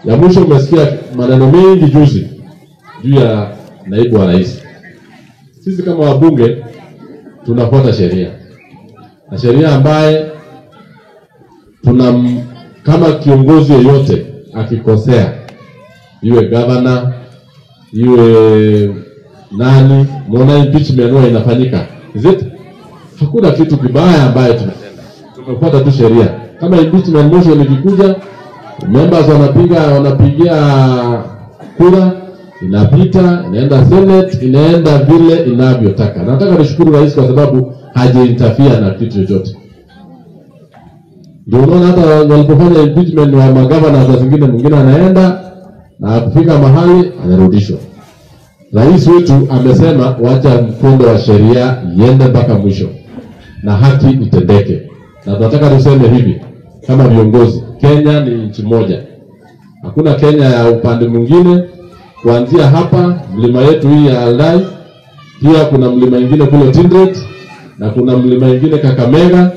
Ya mwisho, umesikia maneno mengi juzi juu ya naibu wa rais. Sisi kama wabunge tunafuata sheria, na sheria ambaye tuna kama kiongozi yeyote akikosea, iwe governor iwe nani, muona impeachment huwa inafanyika, is it? Hakuna kitu kibaya ambaye tumetenda, tumefuata tu sheria. Kama impeachment motion ikikuja, members wanapigia kura, inapita, inaenda Senate, inaenda vile inavyotaka. Nataka nishukuru rais kwa sababu hajainterfere na kitu chochote. Ndio unaona hata walipofanya impeachment wa magavana, saa zingine mwingine anaenda na kufika mahali anarudishwa. Rais wetu amesema wacha mkondo wa sheria iende mpaka mwisho na haki itendeke. Na tunataka tuseme hivi kama viongozi, Kenya ni nchi moja, hakuna Kenya ya upande mwingine. Kuanzia hapa mlima yetu hii ya Aldai, pia kuna mlima ingine kule Tindret, na kuna mlima ingine Kakamega,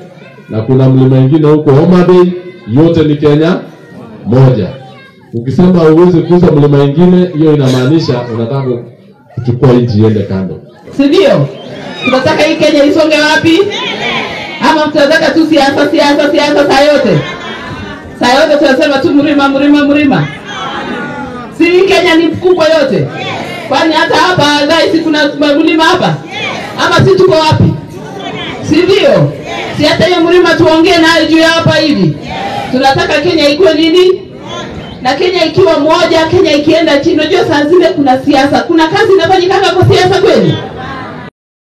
na kuna mlima ingine huko Homa Bay. Yote ni Kenya moja. Ukisema uweze kuuza mlima ingine, hiyo inamaanisha unataka kuchukua nchi iende kando, si ndio? Tunataka hii Kenya isonge wapi? Ama tunataka tu siasa siasa siasa saa yote? Saa yote tunasema tu mlima mlima mlima. Si hii Kenya ni kubwa yote? Kwani hata hapa Aldai si kuna mlima hapa? Ama si tuko wapi? Si ndio? Si hata hiyo mlima tuongee nayo juu ya hapa hivi. Tunataka Kenya ikuwe nini? Na Kenya ikiwa moja, Kenya ikienda chini, unajua saa zile kuna siasa, kuna kazi inafanyikanga kwa siasa kweli?